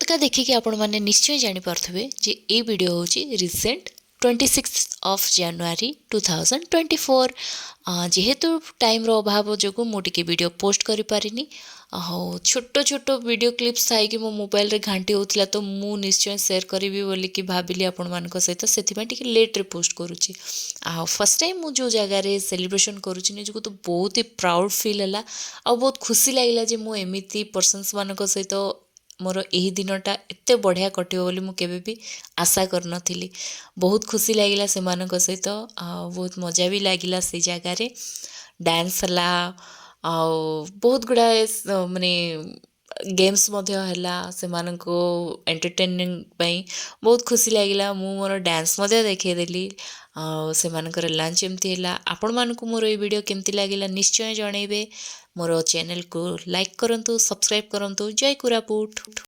ପତାକା ଦେଖିକି ଆପଣମାନେ ନିଶ୍ଚୟ ଜାଣିପାରୁଥିବେ ଯେ ଏଇ ଭିଡ଼ିଓ ହେଉଛି recent 26th of January 2024। ଯେହେତୁ ଟାଇମ୍ର ଅଭାବ ଯୋଗୁଁ ମୁଁ ଟିକେ ଭିଡ଼ିଓ ପୋଷ୍ଟ କରିପାରିନି ଆଉ ଛୋଟ ଛୋଟ ଭିଡ଼ିଓ କ୍ଲିପ୍ସ ଥାଇକି ମୋ ମୋବାଇଲରେ ଘାଣ୍ଟି ହେଉଥିଲା, ତ ମୁଁ ନିଶ୍ଚୟ ସେୟାର କରିବି ବୋଲିକି ଭାବିଲି ଆପଣମାନଙ୍କ ସହିତ, ସେଥିପାଇଁ ଟିକେ ଲେଟ୍ରେ ପୋଷ୍ଟ କରୁଛି। ଆଉ ଫାର୍ଷ୍ଟ ଟାଇମ୍ ମୁଁ ଯେଉଁ ଜାଗାରେ ସେଲିବ୍ରେସନ୍ କରୁଛି, ନିଜକୁ ତ ବହୁତ ହି ପ୍ରାଉଡ଼୍ ଫିଲ୍ ହେଲା ଆଉ ବହୁତ ଖୁସି ଲାଗିଲା ଯେ ମୁଁ ଏମିତି ପର୍ସନ୍ସମାନଙ୍କ ସହିତ ମୋର ଏହି ଦିନଟା ଏତେ ବଢ଼ିଆ କଟିବ ବୋଲି ମୁଁ କେବେ ବି ଆଶା କରିନଥିଲି। ବହୁତ ଖୁସି ଲାଗିଲା ସେମାନଙ୍କ ସହିତ ଆଉ ବହୁତ ମଜା ବି ଲାଗିଲା। ସେଇ ଜାଗାରେ ଡ୍ୟାନ୍ସ ହେଲା ଆଉ ବହୁତ ଗୁଡ଼ାଏ ମାନେ ଗେମ୍ସ ମଧ୍ୟ ହେଲା ସେମାନଙ୍କୁ ଏଣ୍ଟରଟେନିଂ ପାଇଁ। ବହୁତ ଖୁସି ଲାଗିଲା। ମୁଁ ମୋର ଡ୍ୟାନ୍ସ ମଧ୍ୟ ଦେଖେଇଦେଲି ଆଉ ସେମାନଙ୍କର ଲଞ୍ଚ ଏମିତି ହେଲା। ଆପଣମାନଙ୍କୁ ମୋର ଏଇ ଭିଡ଼ିଓ କେମିତି ଲାଗିଲା, ନିଶ୍ଚୟ ଜଣେଇବେ। ମୋର ଚ୍ୟାନେଲକୁ ଲାଇକ୍ କରନ୍ତୁ, ସବସ୍କ୍ରାଇବ୍ କରନ୍ତୁ। ଜୟ କୋରାପୁଟ।